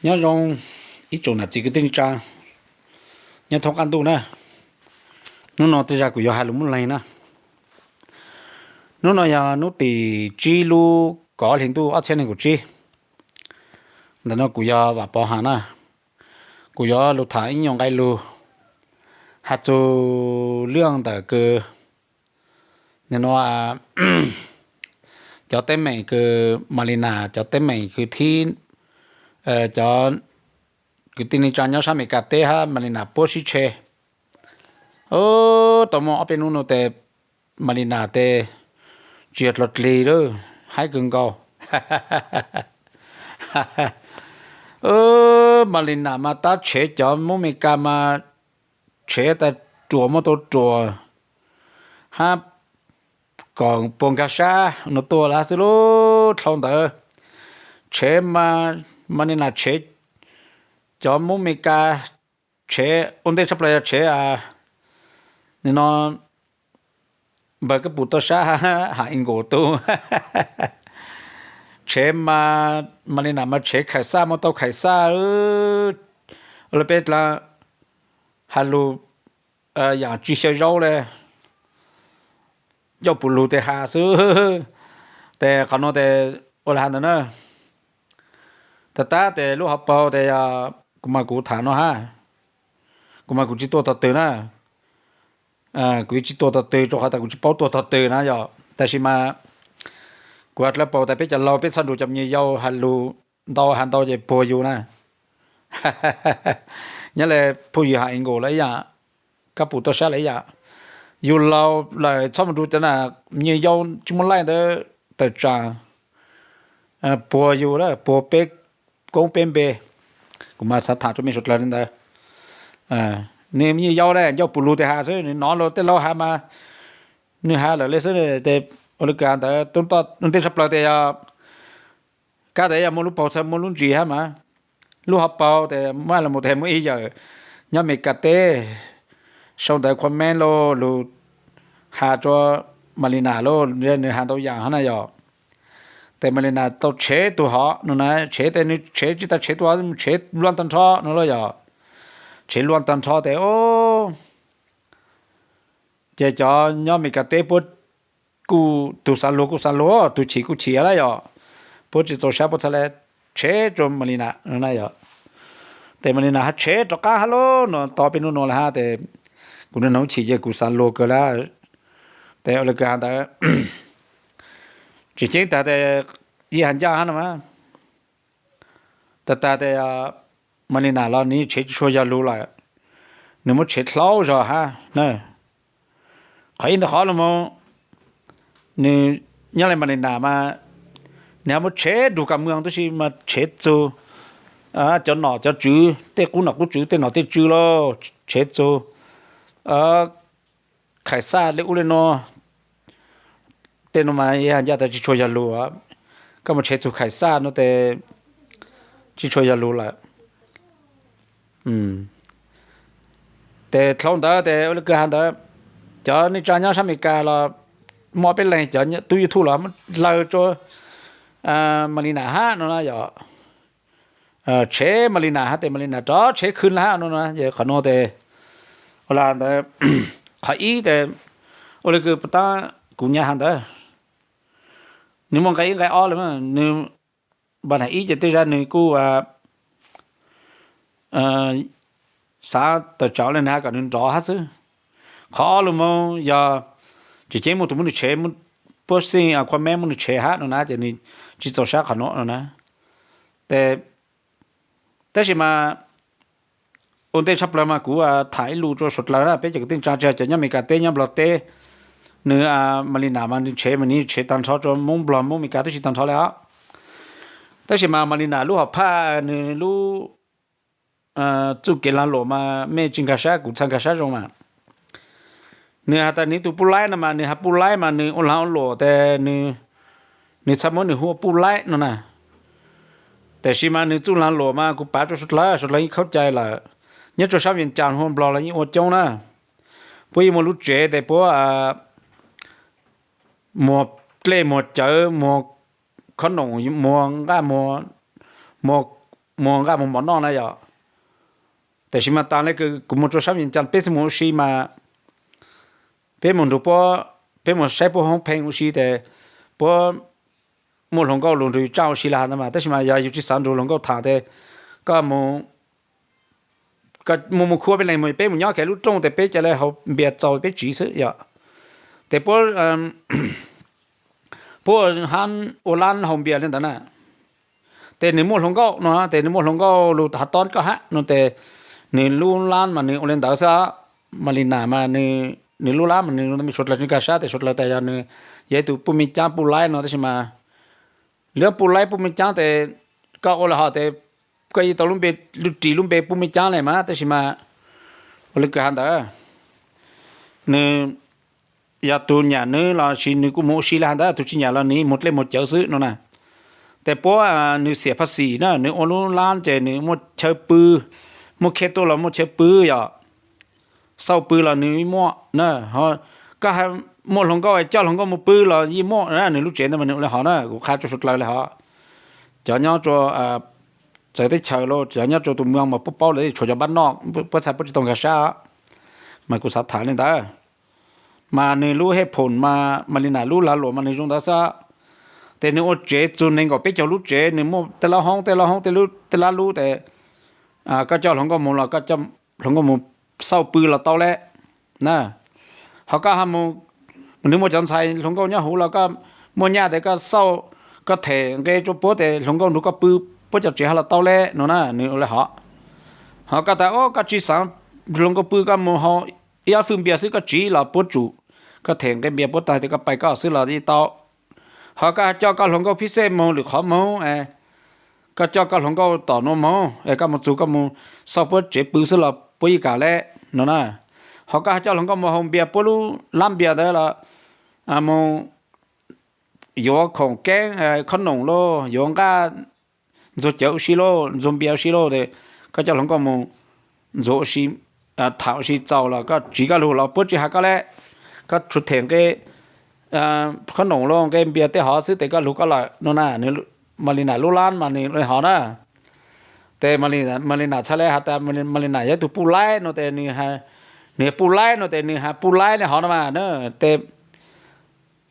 Nyob zoo ib tsoom nam txiv kwv tij neej tsa nyob thoob qab ntuj na. Hnub no tej zag kuv yuav hais lus Moob Leeg na. Hnub no yog hnub tim tsib lub kaum ob hli ntuj ob txhiab nees nkaum tsib. Ntawm no kuv yog Vam Pov Ham na. Kuv yuav lug tham ib nyuag nqe lug has txug lub ntawm kws nim no cov teeb meem kws Malina cov teeb meem kws thib, cov kwv tij neej tsa nyob sab Amelikas teb hab Malina puab sib tshe. Tau muaj ob peb hnub no tes Malina tes tsis yog dlov dlig lawm, haib kawg nkaus. Malina mas tab tshev cov Moob Amelikas mas tshev tas ruam muab tau ruam hab kom puas nkag sab no tuaj lawm xwb lauj. Dlhau ntawd tshev, Malina tshev cov Moob Amelikas, tshev ua ntej tshaj plaws yog tshev nim no npawg Kab Pus Toj Sab Ham Ing Nkaus tub. Tshev, Malina mas tshev Khais Xaj muab tau Khais Xaj lawm peb dlaag has lug yaam tsis xyaw zaub le, ncauj pum lug tes has xwb. Tes qhov no tes ua le has ntawd na. Tag tag tes lub hauv paus tes kuv mas kuv tham no hab, kuv mas kuv tsis tuaj tog twg na. Kuv tsis tuaj tog twg rau qhov tas kuv tsis paub tuaj tog twg na yom. Tab sis mas kuv has dlawb paus tas peb cov laug peb txhob nrug cov me nyuam yaus has lug ntau has ntau ces puag yus na. Nyob le phooj ywg Ham Ing Nkaus lawv ib yaam, Kab Pus Toj Sab lawv ib yaam, yus laug lawm txhob mus nrug cov na, me nyuam yaus tsis muaj laij ntawd tawm tsaam puag yus, puag peb koob peb npe. Kuv mas xav tham rua mej suav dlawg le ntawd. Nwg me nyuam yaus le ncauj pum lug tes has xwb, nwg nov lug tej laug has mas nwg has lawm le xwb. Ua le kws has ntawd ua ntej tshaj plaws tes yog kab tes yog muaj lub paug txhaj muaj lub ntsis hab mas, lub hauv paug tes muaj le mus tes muaj ib yawm nyob Amelikas teb sau ntawv comment lauj, lug has rua Malina lauj, nwg has ntau yaam hab na yom. Tes Malina tau tshev tug hov no na, tshev tes nwg tshev tsis tas tshev tug hov, tshev luaj tag nrho no lauj yom. Tshev luaj tag nrho tes o, ces cov nyob Amelikas teb puab kuj tug xav luag kuj xav luag, tug chim kuj chim lawm yom. Puab tsis txaus sab puab txhad le tshev rua Malina no na yom. Tes Malina has tshev rov qab hab lauj, no tau peb nub nua le hab tes kuv nug noog chim ces kuv xav luag kawg lawm. Tes ua le kws has ntawd tseem ceeb tag tes yij has ncaj hab no mas, tag tag tes Malina los nwg tshev tsis tshua yog lug lawm, nwg muab tshev dlhau zog hab na. Qhov ib ntawd qhov lug moog, nwg nyob le Malina mas nwg ho muab tshev nrug kas muag tub si mas tshev txug cov nom cov tswv, tej qub nom qub tswv, tej nom tej tswv lauj, tshev txug Khais Xaj le ub le nuav. Tej nuav mas yij has ncaj tas tsis tshua yog lug, koj mus tshev txug Khais Xaj nuav tes tsis tshua yog lug lawm. Tes dlhau ntawd tes ua le kws has ntawd, cov neej tsa nyob sab Amelikas los muaj peb leeg cov tub YouTube los muab dlawg rua Malina hab no na yom. Tshev Malina hab tes Malina rov tshev khwb le hab no na. Ces qhov nuav tes ua le ntawd, qhov ib tes ua le kws puas tab kuv nyam has ntawd, nwg muaj nqe ib nqe ob le, nwg npa na ib ces tej zag nwg kuj xav tawm tsam le nwg has kom nwg nrov hab xwb. Qhov ob lug moog yog tseem ceeb muaj tug muab nwg tshev, puab xij comment muab nwg tshev hab no na ces nwg tsis txaus sab qhov nuav no na. Tes tab sis mas ua ntej tshaj plaws mas kuv tham ib lus rua suav dlawg na, peb cov kwv tij neej tsa tsis hais cov nyob Amelikas teb nyob Nplog teb, nwg Malina mas nwg tshev mas nwg tshev tag nrho rua Moob Nplog Moob Amelikas tub si tag nrho le os. Tab sis mas Malina lub hom phaj nwg lub txuj kev laag luam mas mej tsis nkag sab kuv txhaj nkag sab zoo mas. Nwg has tas nwg ib tug puj laib no mas nwg has puj laib mas nwg ua laag ua luam tes nwg txhaj muab nwg hu ua puj laib no na. Tab sis mas nwg txuj laag luam mas kuv pav rua suav dlawg, suav dlawg yeej khaub cai lawm. Nyob rua sab Vias Cas hu Nplog los yeej ua coob na. Puab yeej muaj lub tsev tes puab muag dlej muag cawv muag khob noom muag nqaj muag, muag mus nqaj mus mov noj na yom. Tab sis mas tas li kuv mus rau sab Vias Cas peb txhij mus ua si mas peb mus nrug puab, peb mus saib puab hoob phee ua si tes puab muaj hluas nkauj lug nrug yug tsaaj ua si le hab ntawd mas, tab sis mas yog yug tsi xaav nrug hluas nkauj thaam tes koj mus, mus mus khua peb leeg mus, peb mus nyob kev lub rooj tes peb ca le haus npias txaus peb tsiv xwb yom. Tes puab, puab hab ua lab haus npias le ntawd na. Tes nwg muaj hluas nkauj no tes nwg muaj hluas nkauj lug hav tob koj hab no tes nwg lub lab mas nwg ua le ntawd xwb. Malina mas nwg lub lab mas nwg suav dlawg tsi nkag sab tes suav dlawg tas yog nwg yog ib tug puj mej caab puj laib no tab sis mas lub puj laib puj mej caab tes koj ua le hov tes koj yeej tau lub npe, lub ris lub npe puj mej caab le mas tab sis mas ua le kws has ntawd nwg yog tug nyam nwg los sis nwg kuj mus ua si le hov ntawd, tug tsi nyam los nwg mus dlej mus cawv xwb no na. Tes puab nwg xiam phaj xim na, nwg ua lub lab ces nwg muaj chaw pw, muaj khej tuaj los muaj chaw pw yom, xauj pw los nwg muaj na. Koj muaj hluas nkauj coj hluas nkauj mus pw los yeej muaj na, nwg lub tsev ntawd mas nwg ua le hov na, kuv qha rua suav dlawg le hov. Cov nyob rua txawv teb chaws los cov nyob rua tus moos mas puab paub lawm, tshuav cov npab noj puab txhaj puab tsi tau nkag sab mas kuv xav tham le ntawd. Mas nwg lub hej phoom mas Malina lub lag luam mas nwg zoo ntawd xwb. Tes nwg ua tsev txug nees nkaum peb caug lub tsev, nwg muaj tej lab hoob tej lab hoob tej lab lub tes koj coj hluas nkauj mus los koj hluas nkauj mus xauj pw los tau le na. Ho koj, nwg muaj cov ntxhais hluas nkauj nyob huv los koj muaj nyaj tes koj xauj, koj them nqe rua puab tes hluas nkauj nrug koj pw puab cov tsev hov los tau le no na, nwg ua le hov. Ho koj tas koj tsi xaav hluas nkauj pw, koj mus haus ib ob fwj npias xwb koj tsiv los puab tsum, koj them nqe npias puab tas tes koj pais koj xwb los yeej tau. Ho koj coj koj hluas nkauj phib xej moog lwm qhov moog, koj coj koj hluas nkauj tom nuav moog es koj mus txug koj mus xauj puab tsev pw xwb los puab yeej kam le no na. Ho koj coj hluas nkauj mus haus npias puab lub lab npias ntawd los mus yuav khoom keeb khob noom lauj, yuav nqaj ntxuag cawv ua si lauj, ntxuag npias ua si lauj, koj coj hluas nkauj mus ntxuag ua si, tham ua si txaus los koj tsiv koj lug los puab tsi has koj le. Koj tsuas them nqe khob noom lauj nqe npias tej hov xwb tes koj lug koj lawm no na. Malina lub lab mas nwg le hov na. Tes Malina txhad le has tas Malina yog tug puj laib no tes, nwg puj laib no tes nwg has puj laib le hov no mas na. Tes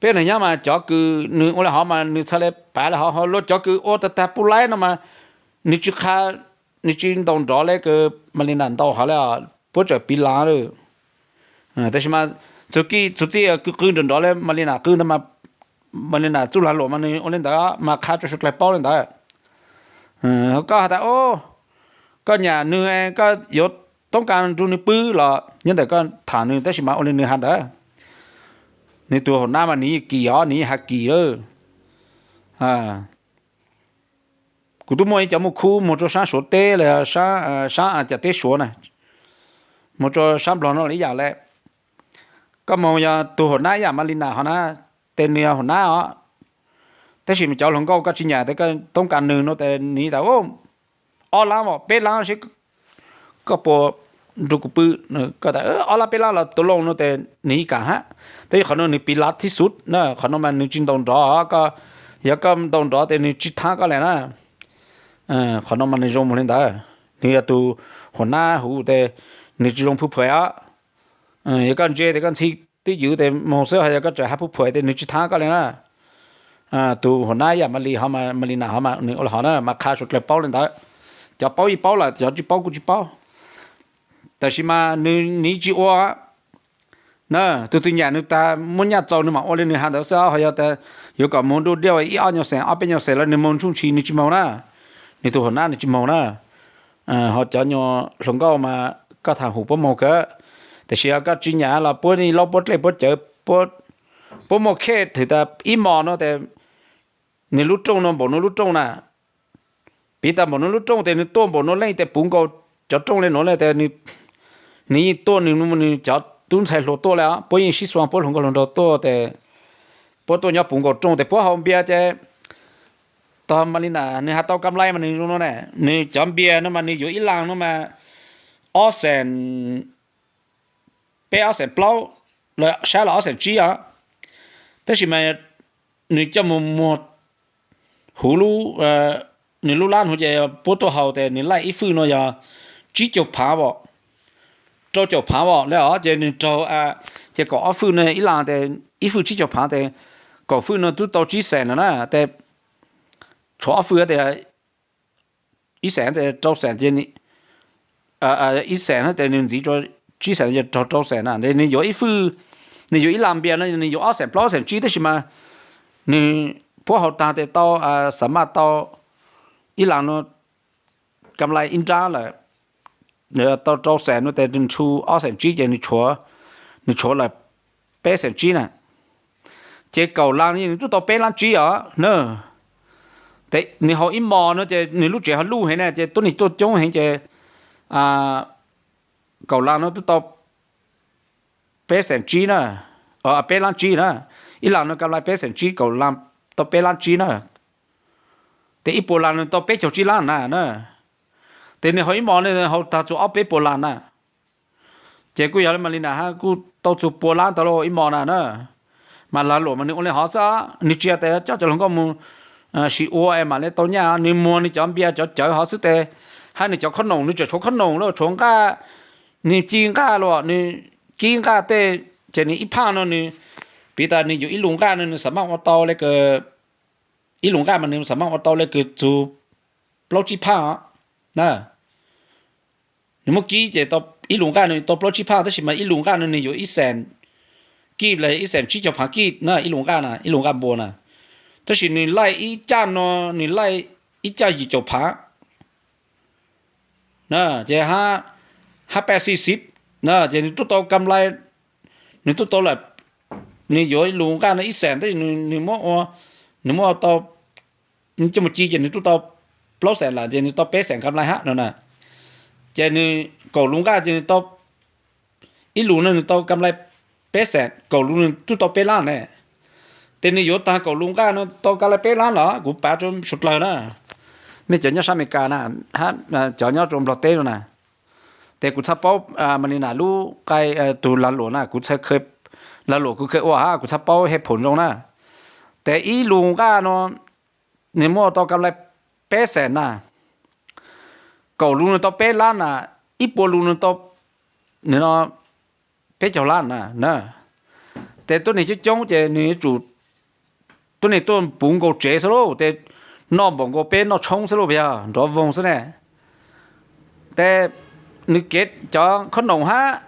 peb nwg nyob mas cov kws nwg ua le hov mas nwg txhad le pav le hov, luag cov kws ua tag tag puj laib no mas nwg tsi qha, nwg tsi ntaus nrov le kws Malina ntaus hov le, puab txawm piv laav lawm. Tab sis mas txug txij kws qw nrov nrov le Malina qw ntawd mas Malina txuj lag luam mas nwg ua le ntawd mas qha rua suav dlawg paub le ntawd. Koj has tas koj nyam nwg, koj yuav toob kas nrug nwg pw los nyob ntawm koj tham nwg, tab sis mas ua le nwg has ntawd. Nwg tug hauv nab mas nwg yeej kis os, nwg yeej has kis lawm. Kuv tub muaj ib cov muaj khub moog rua saab Suav teb los saab, saab cam teb Suav na, moog rua saab Nplog no los ib yam le. Koj moog yog tug hauv nab ib yam Malina hov na, tes nwg yog hauv nab os. Tab sis mas cov hluas nkauj koj tsi nyam tes koj toob kas nwg no tes nwg tas ob lab peb lab seb koj puas nrug kuv pw. Koj tas ob lab peb lab los tus loo no tes nwg yeej kam hab. Tab sis qhov no nwg piv laav thib xub na, qhov no mas nwg tsi ntaus nrov, koj, yog koj ntaus nrov tes nwg tsi thaab koj le na. Qhov no mas nwg zoo moog le ntawd, nwg yog tug hauv nab huv tes nwg tsi zoo phu phuam os. Yog koj ntse tes koj ntxhi twb ywv tes moog xwb, ho yog koj tseem has phu phuam tes nwg tsi thaab koj le na. Tug hauv nab yam Mali hov, Malina hov mas nwg ua le hov na mas qha suav dlawg paub le ntawd. Cov paub yeej paub lawm, cov tsi paub kuj tsi paub. Tab sis mas nwg, nwg tsi ua na, tug twg nyam nwg tas muaj nyaj txaus nwg mam ua le nwg has ntawd xwb, ho yog tas yuav kom moog du diaj ib ob nyuas xees ob peb nyuas xees los nwg moog ntsuj ntshis nwg tsi moog na. Nwg tug hauv nab nwg tsi moog na. Ho cov nyuas hluas nkauj mas koj tham hum puab moog kawg, tab sis yog koj tsi nyam los puab laub puab dlej puab cawv, puab muaj khej thwm tas ib mos no tes nwg lub rooj no npaum nuav lub rooj na, piv tas npaum nuav lub rooj tes nwg tuaj npaum nuav leej tes puv nkaus cov rooj le nuav le tes nwg yeej tuaj, nwg, nwg cov tub ntxhais hluas tuaj le, puab yeej sib xua puab hluas nkauj hluas nraug tuaj tes puab tuaj nyob puv nkaus rooj tes puab haus npias ces tog Malina nwg has tau kam laij mas nwg zoo no ne, nwg cov npias no mas nwg yuav ib laag no mas ob xees peb ob xees plaub, sab los ob xees tsib os. Tab sis mas nwg coj moog muag huv lub nws lub lab nuav ces puab tuaj haus tes nws laij ib fwj nuav yog tsib caug phaav os, rau caum phaav os le os, ces nws raug, ces kaum ob fwj no ib las tes ib fwj tsib caug phaav tes kaum fwj no twb tau tsib xees lawm na. Tes tshuav ob fwj tes ib xees tes rau xees ces ib xees tes nws ntxiv rua tsib xees ces raug rau xees na. Nws yuav ib fwj, nws yuav ib las npias no nws yuav ob xees plaub ob xees tsib, tab sis mas nws puab haus taag tes tau, xam maj tau ib las nuav kam lai ib nrab lawm, tau rau xees nuav tes nws tshuav ob xees tsib ces nws tshuav lawm peb xees tsib na. Ces kaum las nws twb tau peb lab tsib os na. Tes nws haus ib mos no ces nws lub tsev ho luj heev na ces tuab neeg tuaj coob heev ces kaum las no twb tau peb xees tsib na, peb lab tsib na. Ib las no kam lai peb xees tsib, kaum las tau peb lab tsib na. Tes ib puas las nws tau peb caug tsib lab na na. Tes nws haus ib mos no haus taag txug ob peb puas las na. Ces kuj yog le Mas Li Nas hab kuj tau txug pua lab tau lauj ib mos na na. Mas lag luam mas nws ua le hov xwb, nws tsis yog tes coj cov hluas nkauj mus sim ua es mam le tau nyaj, nws muag nws cov npias cov cawv hov xwb tes, hab nws cov khob noom nws tseem tshuav khob noom lauj, tshuav nqaj, nws ci nqaj los nws kib nqaj tej, ces nws ib phaj no nws, piv tas nws yuav ib lus nqaj no nws xam maj ua tau le kws, ib lus nqaj mas nws xam maj ua tau le kws txug plaub tsib phaj na. Nws muab kib ces ib lus nqaj nws tau plaub tsib phaj, tab sis mas ib lus nqaj no nws yuav ib xees kib los ib xees tsib caug phaav kib na, ib lus nqaj na, ib lus nqaj npua na. Tab sis nws laij ib caj no, nws laij ib caj yim caum phaav na, ces hab paj xij xiv na, ces nws tuaj tau kam lai, nws tuaj tau lawm, nws yuav lus nqaj no ib xees tab sis nws muab, nws muab tau, nws coj mus ci ces nws tuaj tau plaub xees lawm ces nws tau peb xees kam lai hab no na. Ces nws kaum lus nqaj ces nws tau, ib lus no nws tau kam lai peb xees, kaum lus nws twb tau peb lab ne. Ces nws yuav taag kaum lus nqaj no tau kam lai peb lab los kuv pav rua suav dlawg na, mej cov nyob sab Amelikas na, hab cov nyob rua Nplog teb no na. Ces kuv txhaj paub Mas Li Nas lub qai tug lag luam na, kuv txhaj, lag luam kuv kheev ua hab kuv txhaj paub hej phoom zoo na. Ces ib lus nqaj no nws muaj tau kam lai peb xees na, kaum lus nws tau peb lab na, ib puas lus nws tau, nws no peb caug lab na. Ces tuab neeg coob coob ces nws yuav tsum, tuab neeg tuaj puv nkaus tsev xwb lauj, ces noj npaum nkaus peb noj tshoob xwb lauj, yog nrov voog xwb ne. Ces nws kev cov khob noom hab,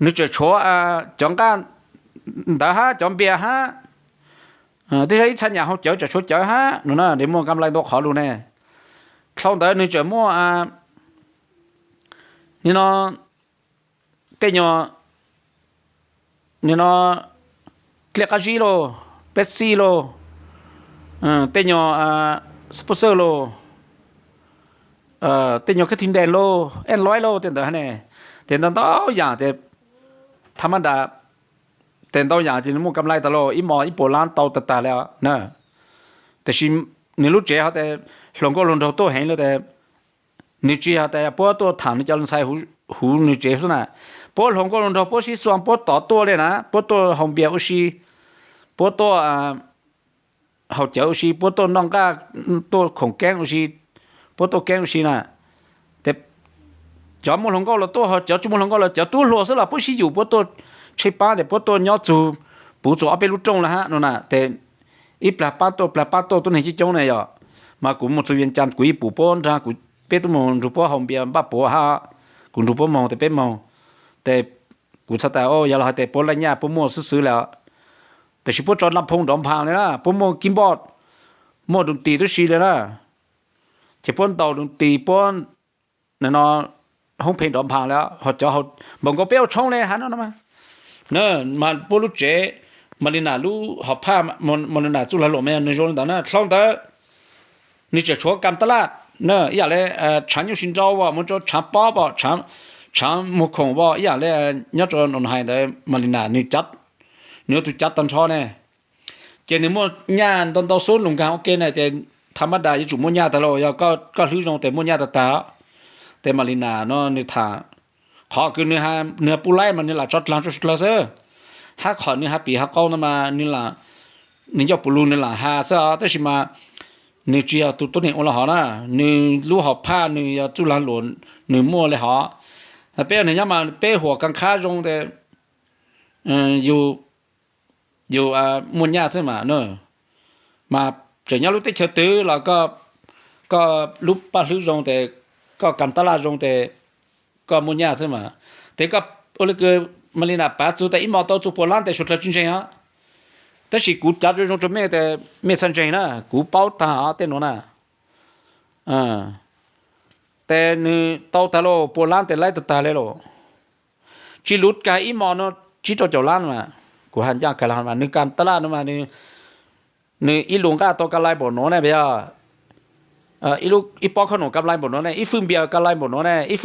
nws tseem tshuav cov nqaj ntawd hab cov npias hab, tej zag ib txhia nyam hauv cawv tseem tshuav cawv hab no na, nws muaj kam lai ntau qhov lug ne. Dlhau ntawd nws tseem muaj, nim no, tej nyuag, nim no, dlej qab zib lauj, Pepsi lauj, tej nyuag sponsor lauj, tej nyuag kab thij ntees lauj, Android lauj, tej ntawd ne. Ces ntau ntau yam ces, tha mab nras, ces ntau yam ces nws muaj kam lai tas lauj, ib mos ib puas lab tau tag tag li na. Tiam sis nws lub tsev ho tes hluas nkauj hluas nraug tuaj heev li tes, nws tsis yog tes puab tuaj tham nws cov ntxhais huv nws tsev xwb na. Puab hluas nkauj hluas nraug puab sib xua puab tom tuaj li na, puab tuaj haus npias ua si, puab tuaj haus cawv ua si, puab tuaj noj nqaj, tuaj khoom keeb ua si, puab tuaj keeb ua si na. Ces cov muaj hluas nkauj los tuaj ho cov tsis muaj hluas nkauj los cov tub hluas xwb los puab sib yum puab tuaj tshaib pab ces puab tuaj nyob txug, puv txug ob peb lub rooj lawm hab no na. Ces ib plag pab tuaj plag pab tuaj tuab neeg coob coob ne yog. Mas kuv mus txug Vias Cas kuv yeej pum puab nraag, kuv peb tub mus nrug puab haus npias npaj puav hab, kuv nrug puab moog tes peb moog. Ces kuv txhaj tas yog los hais tes puab laij nyaj puab muaj xwb xwb lawm. Tiam sis puab tso naj phoo nrov nphaas li na, puab muaj kib npoj, muaj doo tis tub si li na. Ces puab ntaus doo tis puab, no, hoob phe nrov nphaas li ho cov, npaum nkaus peb ua tshoob li hab no. Mas puab lub tsev, Mas Li Nas lub hom phaj, Mas Li Nas txuj lag luam mas yog nws zoo li ntawd na. Dlhau ntawd nws tseem tshuav kam taj laj na, ib yam li tshaav nyuj si nrau as, mus rau tshaav pob as, tshaav muag khoom as, ib yam li nyob rau no hais ntawd Mas Li Nas nws, nws yog tug cav tag nrho ne. Ces nws muaj nyaj ntau ntau xub lug nkaag ua ke na, ces tha mab das yuav tsum muaj nyaj tag lauj, yog koj hlwb zoo tes muaj nyaj tag tag. Ces Mas Li Nas no nws tham, qhov kws nws, nws pub laib mas nws lam tso dlaag rua suav dlawg xwb, hab qhov nws has pim has qau no mas nws lam, nws ncauj puv lug nws lam has xwb os, tab sis mas nws tsis yog tus tuab neeg ua li hov na, nws lub hom phaj nws yog txuj lag luam, nws muaj li hov. Peb ua neeg nyob mas peb huam kas khab zoo tes yus muaj nyaj xwb mas. Mas tseem nyob lub teb chaws twg los koj lub paj hlwb zoo tes, koj kas tab laj zoo tes koj muaj nyaj xwb mas. Tes koj ua li kws Malina Pav txug tas ib hmo tau txug puas lab tes suav dlawg tsis ntseeg os. Tab sis kuv cav zoo zoo rau mej tes mej txhaj ntseeg na, kuv paub tag os tej nuav na. Tes nws tau tag lauj, puas lab tes laib tag tag li lauj. Tsis luv kag ib hmo no tsib rau caum lab no mas, kuv has ncaj kag los mas nws kas tab laj no mas nws ib lus nqaj tau kas lais npaum nuav ne, yog ib pob khob noom kas lais npaum nuav ne, ib fwj npias kas lais npaum nuav ne, ib